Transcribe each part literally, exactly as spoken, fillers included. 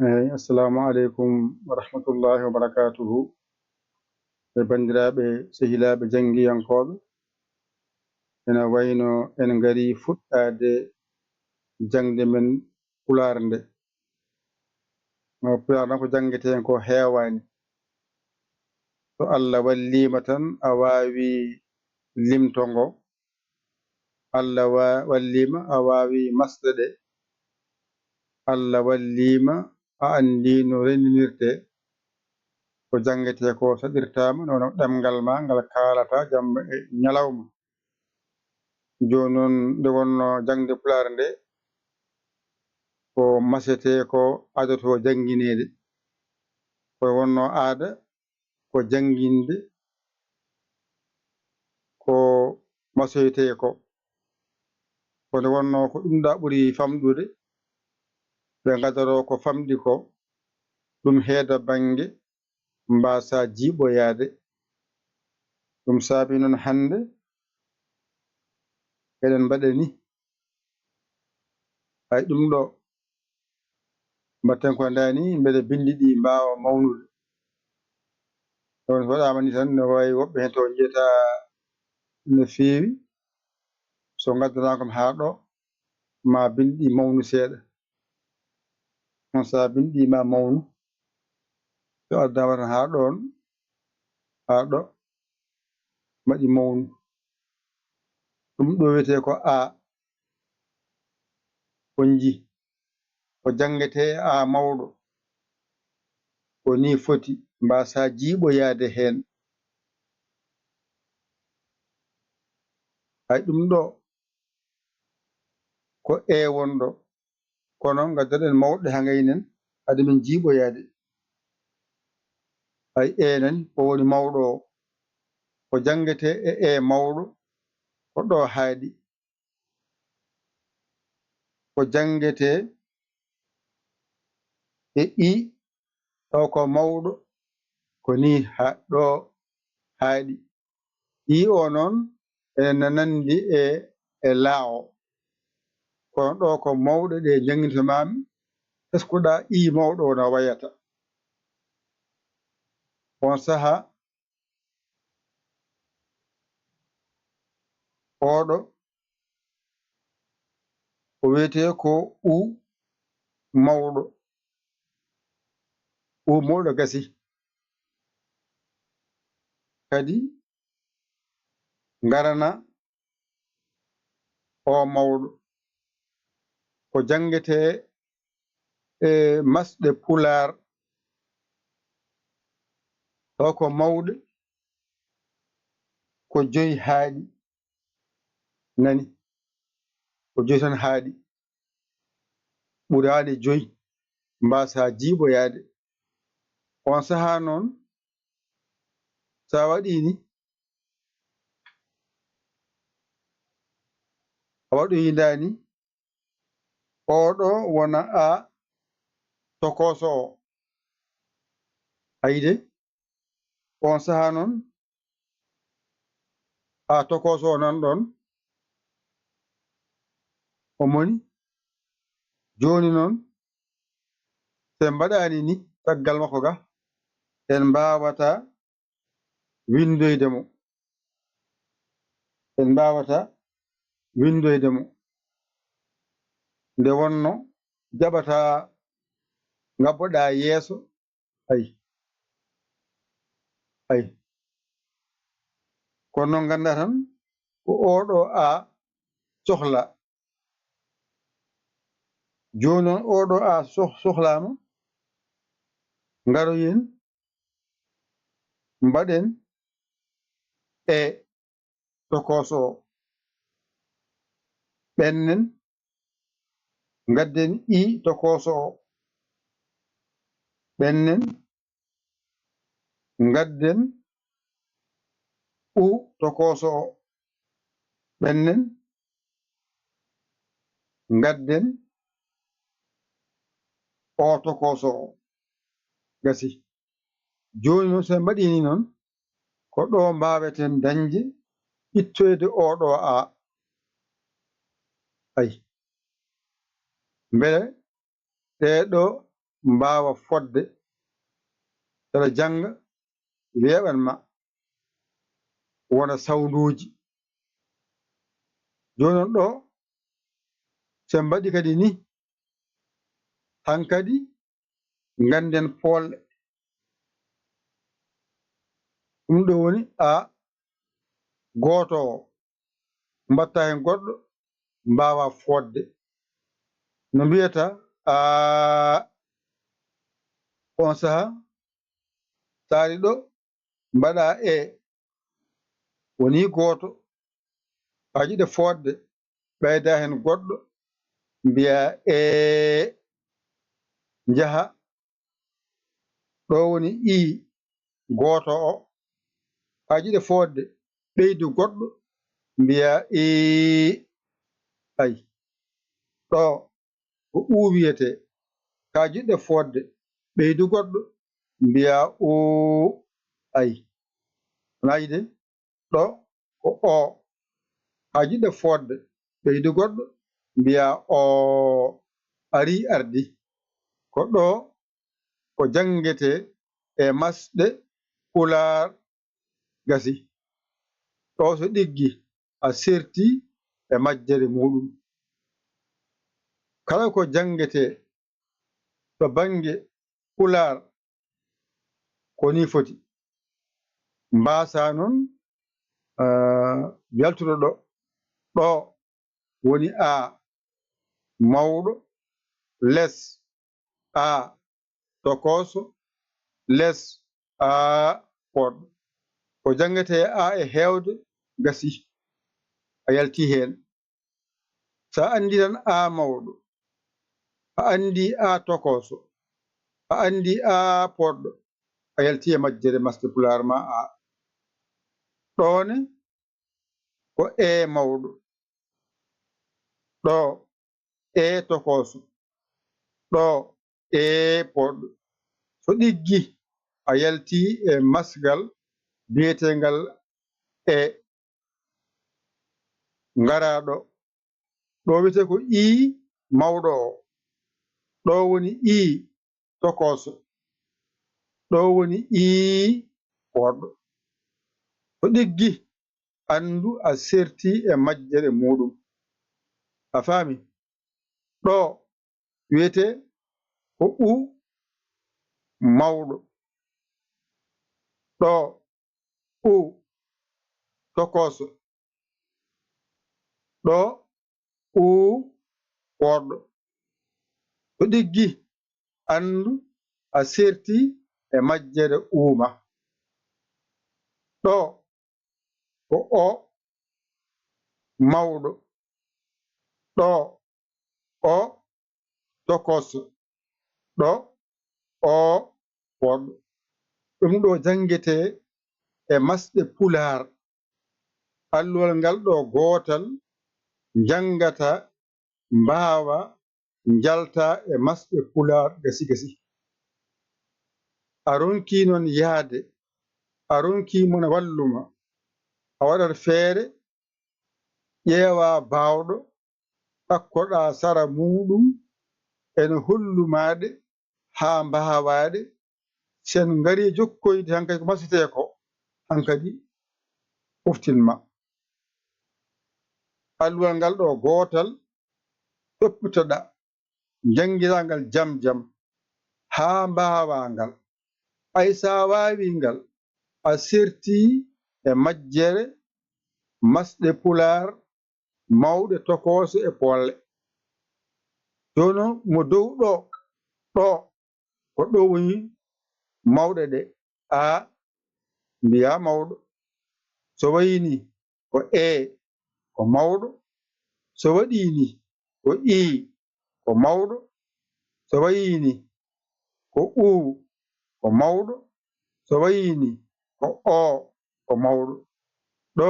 Eyi, assalamu aleykum wa rahmatullahi wa barakatuhu. E banndiraaɓe, sehilaaɓe janngiyankooɓe, ena wayno en ngarii fuɗɗaade jaŋde men Pulaar nde. No Pulaar noon ko janngetee ko heewaani. So Allah walliima tan a waawi limto ngo. Allah wa-, walliima a waawi masde ɗe. Allah walliima a anndii no renndinirtee. Ko janngetee ko saɗirtaama, no wano ɗemngal ma ngal kaalataa jamma e ñalawma. Jooni noon, nde wonnoo jaŋde Pulaar nde, ko masetee ko adotoo janngineede. Ko wonnoo aada, ko jannginde, ko masoytee ko. Ko nde wonnoo ko ɗum ɗaa ɓuri famɗude, ɓe ngadaroo ko famɗi ko, ɗum heeda bannge, mbaasaa jiiɓoyaade. Ɗum saabii noon hannde eɗen mbaɗa ni. Hay ɗum ɗo mbaɗten ko ndaani, mbele binndi ɗi mbaawa mawnude. Ɗon so waɗaama ni tan, no wayi woɓɓe heen to njiyata no feewi. So ngaddanaaka kam haa ɗo, ma binndi ɗi mawnu seeɗa. On saa binndi ɗi ma mawnu. So addaama tan haa ɗoon, haa ɗo, mbaɗi mawnu. Ɗum ɗo wiyetee ko A. On nji, ko janngetee A mawɗo. Ko nii foti, mbaasaa jiiɓoyaade heen. Hay ɗum ɗo, ko E wonɗo. Kono ngaddaɗen mawɗe haa ngaynen, hade min jiiɓoyaade. Hay E nan, ko woni mawɗo o? Ko janngetee e E mawɗo, ko ɗo haaɗi. Ko janngetee e I, taw ko mawɗo, ko nii ha-, ɗo haaɗi. I o noon ene nanndi e, e laawo. Kono ɗo ko mawɗe ɗe njannginta maami, teskuɗaa I mawɗo o no wayata. On sahaa, oɗo, o wiyetee ko U mawɗo. U mawɗo gasi. Kadi ngarana o mawɗo. Ko janngetee e masɗe Pulaar, taw ko mawɗe, ko joyi haaɗi. Nani? Ko joyi tan haaɗi. Ɓuraade joyi, mbaasaa jiiɓoyaade. On sahaa noon, so a waɗii ni, a waɗoyindaani, oɗo wona A tokooso o. Ayde, on sahaa noon, A tokooso o nan ɗoon, o moni. Jooni noon, so en mbaɗaani ni, caggal makko ga, en mbaawataa winndoyde mo. En mbaawataa winndoyde mo. Nde wonno jaɓataa ngabboɗaa yeeso, ay, ay. Kono noon nganndaa tan ko oɗo A sohla. Jooni noon oɗo A soh-, sohlaama, ngaroyen, mbaɗen E tokooso o. Ɓennen, ngadden I tokooso o. Ɓennen, ngadden U tokooso o. Ɓennen, ngadden O tokooso o. Gasi. Jooni noon, so en mbaɗii ni noon, ko ɗo mbaaweten dañde ittoyde oɗo A. Ay. Mbele ɗee ɗo mbaawa fodde, saɗa jannga weeɓan ma, wona sawnduuji. Jooni noon ɗo, so en mbaɗi kadi ni, hankadi ngannden poolɗe. Ɗum ɗo woni a gooto o, mbatta heen goɗɗo, mbaawa fodde. No mbiyata a, on saha, taari ɗo, mbaɗa e, woni gooto, a jiɗe fodde, ɓeyda heen goɗɗo, mbiya e, njaha, ɗo woni i, gooto o, a jiɗe fodde, ɓeydu goɗɗo, mbiya i, ay, ɗo ko u wiyetee, ka jiɗe fodde, ɓeydu goɗɗo, mbiya u, ay, nayde, ɗo ko o, a jiɗe fodde, ɓeydu goɗɗo, mbiya o, ari ardi, ko ɗo ko janngetee e masɗe pulaar gasi. Ɗo so ɗiggi a serti e majjere muuɗum. Kala ko janngetee to bannge pulaar ko ni foti. Mbaasa noon, ah, yaltude ɗo, ɗo woni a mawɗo, les a tokooso, les a poɗɗo. Ko janngetee a e heewde gasi, a yalti heen. So a anndi tan a mawɗo, a anndi a tokooso, a anndi a poɗɗo, a yalti e majjere masɗe pulaar ma a. Ɗo ne ko e mawɗo, ɗo e tokooso, ɗo e poɗɗo. So ɗiggi a yalti e masgal biyeteengal e. Ngara ɗo. Ɗo wiyetee ko i mawɗo o. Ɗo woni i tokooso. Ɗo woni i poɗɗo. So ɗiggi, anndu a serti e majjere muuɗum. A faami? Ɗo wiyetee ko u mawɗo. Ɗo u tokooso. Ɗo u poɗɗo. So ɗiggi, anndu a serti e majjere uuma. Ɗo ko o mawɗo. Ɗo o tokooso. Ɗo o poɗɗo. Ɗum ɗo janngetee e masɗe pulaar. Alluwal ngal ɗo gootal njanngata, mbaawa njalta e masɗe pulaar gasi gasi. A ronkii noon yahde, a ronkii mon walluma, a waɗat feere, ƴeewaa baawɗo, ɗakkoɗaa sara muuɗum, ene hollumaa ɗe haa mbaawaa ɗe, si en ngarii jokkoyde hankadi ko masitee ko, hankadi uftin ma. Alluwal ngal ɗo gootal, toppitoɗaa, njanngiraa ngal jam jam haa mbaawaa ngal. Ay so a waawii ngal, a sertii e majjere masɗe pulaar mawɗe tokoose e poolle. Jooni mo dow ɗo, ɗo, ko ɗo woni mawɗe ɗe. A mbiyaa mawɗo. So wayii ni ko e ko mawɗo. So waɗii ni ko i ko mawɗo. So wayii ni ko u ko mawɗo. So wayii ni ko o ko mawɗo. Ɗo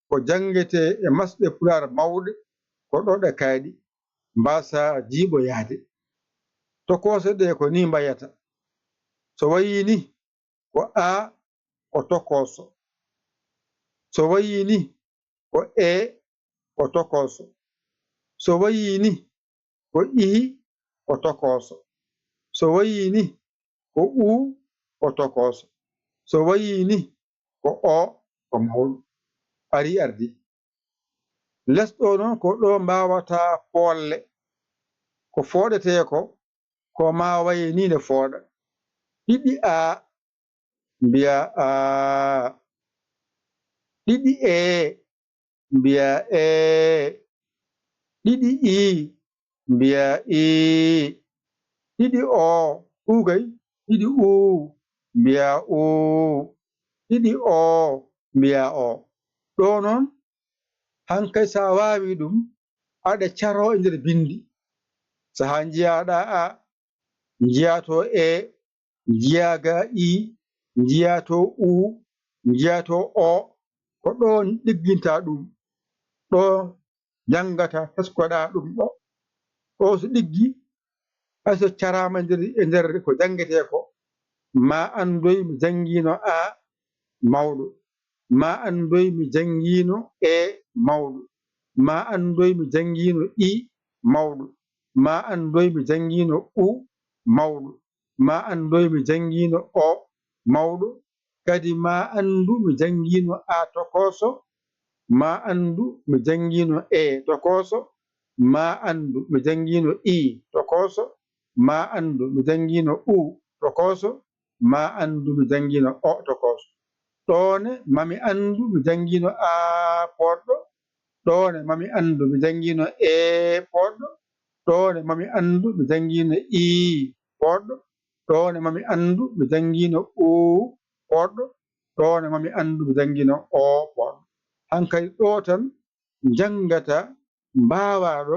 ko janngetee e masɗe pulaar mawɗe, ko ɗo ɗe kaaɗi, mbaasaa jiiɓoyaade. Tokoose ɗe ko ni mbayata. So wayii ni ko a ko tokooso. So wayii ni ko e ko tokooso. So wayii ni ko i ko tokooso. So wayii ni ko uu, ko tokooso. So wayii ni ko oo, ko mawɗo. Arii ardii. Les ɗoo noon ko ɗo mbaawataa poolle. Ko fooɗetee ko, ko maa waye nii nde fooɗa. Ɗiɗi aa, mbiyaa aa. Ɗiɗi ee, mbiyaa ee. Ɗiɗi ii, mbiyaa ii. Ɗiɗi oo, uu kay, ɗiɗi uu, mbiyaa uu. Ɗiɗi oo, mbiyaa oo. Ɗoo noon, hankay so a waawii ɗum, aɗa caroo e nder binndi. Sahaa njiyaaɗaa aa, njiyaa to ee, njiyaa ga ii, njiyaa to uu, njiyaa to oo. Ko ɗo ɗiggintaa ɗum. Ɗo janngataa, teskoɗaa ɗum ɗo. Ɗo so ɗiggi, hay so caraama e nder, e nder ko janngetee ko, maa anndoy mi janngiino aa mawɗo. Maa anndoy mi janngiino ee mawɗo. Maa anndoy mi janngiino ii mawɗo. Maa anndoy mi janngiino uu mawɗo. Maa anndoy mi janngiino oo mawɗo. Kadi maa anndu mi janngiino aa tokooso. Maa anndu mi janngiino ee tokooso. Maa anndu mi janngiino ii tokooso. Maa anndu mi janngiino uu tokooso. Maa anndu mi janngiino oo tokooso. Ɗoone mami anndu mi janngiino aa pooɗɗo. Ɗoone mami anndu mi janngiino ee pooɗɗo. Ɗoone mami anndu mi janngiino ii pooɗɗo. Ɗoone mami anndu mi janngiino uu pooɗɗo. Ɗoone mami anndu mi janngiino oo pooɗɗo. Hankay ɗo tan njanngata mbaawaaɗo,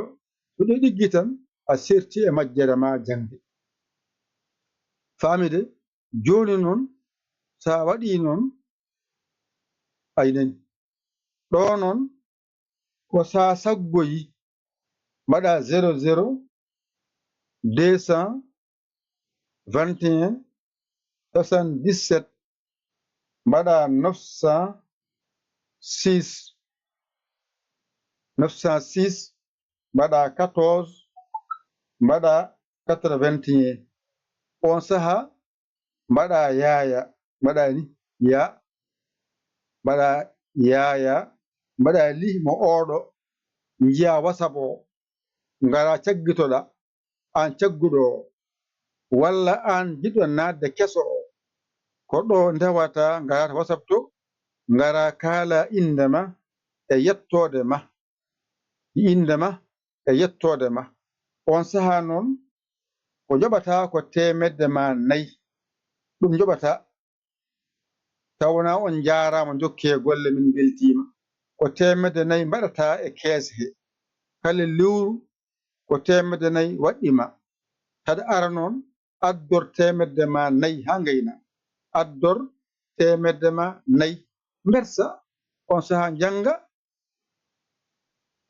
so ɗe ɗiggi tan, a serti e majjere ma jaŋde. Faamide? Jooni noon, so a waɗii noon, a nanii. Ɗo noon, ko so a saggoyi, mbaɗa zéro zéro deux cent vingt et un soixante-dix-sept, mbaɗa neuf cent six, neuf cent six, mbaɗa quatorze, mbaɗa quatre-vingt-un. On sahaa, mbaɗa yaaya, mbaɗa ni, ya, mbaɗa yaaya, mbaɗa lih mo ooɗo, njiya WhatsApp o, ngara caggitoɗa, aan cagguɗo o, walla aan jiɗɗo naatde keso o, ko ɗo ndewata, ngarata WhatsApp to, ngara kaala innde ma e yettoode ma, innde ma e yettoode ma. On sahaa noon, ko njoɓata ko teemedde ma nayi. Ɗum njoɓata. Taw wonaa on njaaraama, njokkee golle, min mbeltiima. Ko teemedde nayi mbaɗataa e kees he. Kala lewru ko teemedde nayi waɗɗi ma. Hade ara noon, addor teemedde ma nayi haa ngayna. Addor teemedde ma nayi. Mbersa, on sahaa njannga.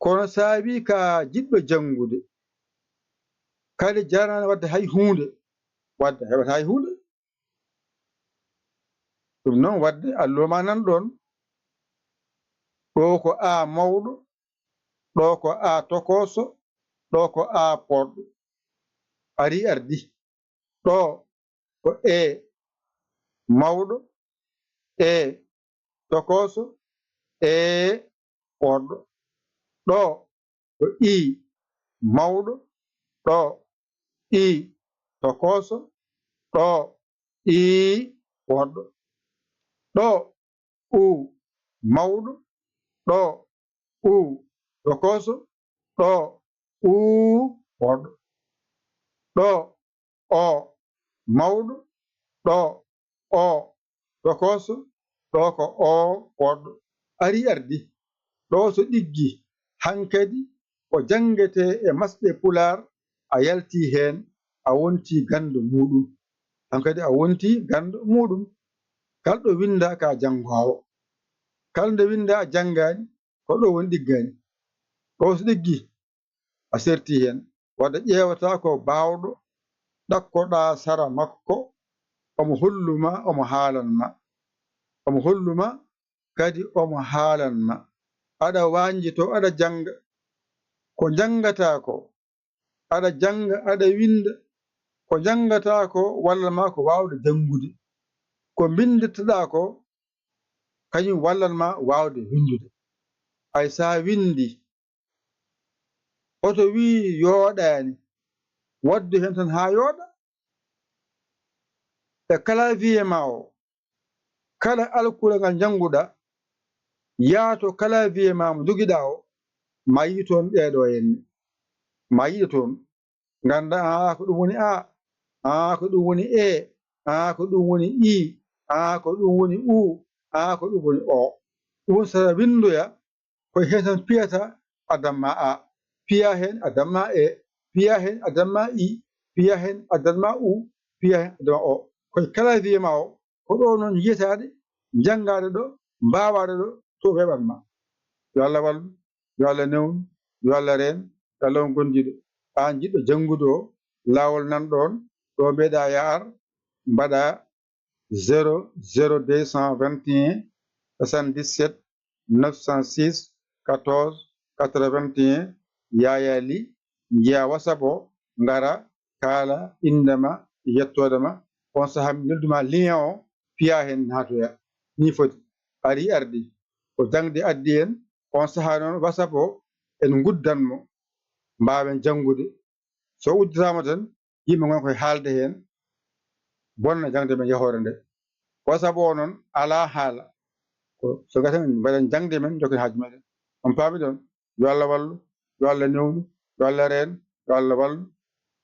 Kono so a wii ka jiɗɗo janngude, kadi jarani waɗde hay huunde, waɗde heɓata hay huunde. Ɗum noon waɗde alluwa ma nan ɗoon. Ɗo ko a mawɗo, ɗo ko a tokooso, ɗo ko a pooɗɗo. Ari ardi. Ɗo ko e mawɗo, e tokooso, e pooɗɗo. Ɗo ko i mawɗo, ɗo i tokooso, ɗo i pooɗɗo. Ɗo u mawɗo, ɗo u tokooso, ɗo u pooɗɗo. Ɗo o mawɗo, ɗo o tokooso, ɗo ko o pooɗɗo. Ari ardi. Ɗo so ɗiggi, hankadi ko janngetee e masɗe Pulaar, a yaltii heen, a wontii ganndo muuɗum. Hankadi a wontii ganndo muuɗum. Kala ɗo winndaa ka janngoowo. Kala nde winndaa a janngaani, ko ɗo woni ɗiggaani. Ɗo so ɗiggi, a sertii heen. Wadde ƴeewataa ko baawɗo, ɗakkoɗaa sara makko, omo hollu ma, omo haalan ma. Omo hollu ma, kadi omo haalan ma. Aɗa wañjitoo, aɗa jannga. Ko njanngataa ko, aɗa jannga, aɗa winnda, Ko janngataa ko wallan maa ko waawde janngude. Ko mbinndirtoɗaa ko kañum wallan maa waawde winndude. Hay so a winndi, oto wii yooɗaani, waddu heen tan haa yooɗa. E clavier maa o, kala alkule ngal njannguɗaa, yaa to clavier maa mo njogiɗaa o, ma yiɗ toon ɗee ɗoo henne. Ma yiɗ toon. Ngannda, aa, ko ɗum woni A, aa, ko ɗum woni E, aa, ko ɗum woni I, aa, ko ɗum woni U, aa, ko ɗum woni O. Ɗum woni so aɗa winndoya, ko heen tan piyata addan ma A, piya heen addan ma E, piya heen addan ma I, piya heen addan ma U, piya heen addan ma O. Ko e clavier maa o, ko ɗo noon yiyataade, janngaade ɗo, mbaawaade ɗo, to weeɓan ma. Yo Allah wallu, yo Allah newnu, yo Allah reen, yo Allah won gondiiɗo. Aan jiɗɗo janngude o, laawol nan ɗoon, ɗo mbeɗa yaar, mbaɗa zéro zéro deux cent vingt et un soixante-dix-sept neuf cent six quatorze quatre-vingt-un, Yaya Ly, njiya WhatsApp o, ngara, kaala, innde ma, yettoode ma. On sahaa mi neldu ma lien o, piya heen naatoya. Nii foti. Ari ardi. Ko jaŋde addi en, on sahaa noon WhatsApp o, en nguddan mo. Mbaawen janngude. So udditaama tan, yimɓe ngona koye haalde heen, bonna jaŋde men yahoore nde. WhatsApp o noon alaa haala. Ko so gasa men mbaɗen jaŋde men, njokken haaju meɗen. On paami ɗon? Yo Allah wallu, yo Allah newnu, yo Allah reen, yo Allah wallu.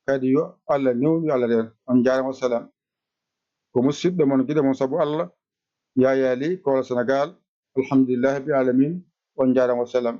Kadi yo Allah newnu, yo Allah reen. On njaaraama, wassalam. Ko musidɗo mon, giɗo mon sabu Allah, Yaya Ly, Koola Senegaal. Alhamdulillahi rabbil alamin. On njaaraama, wassalam.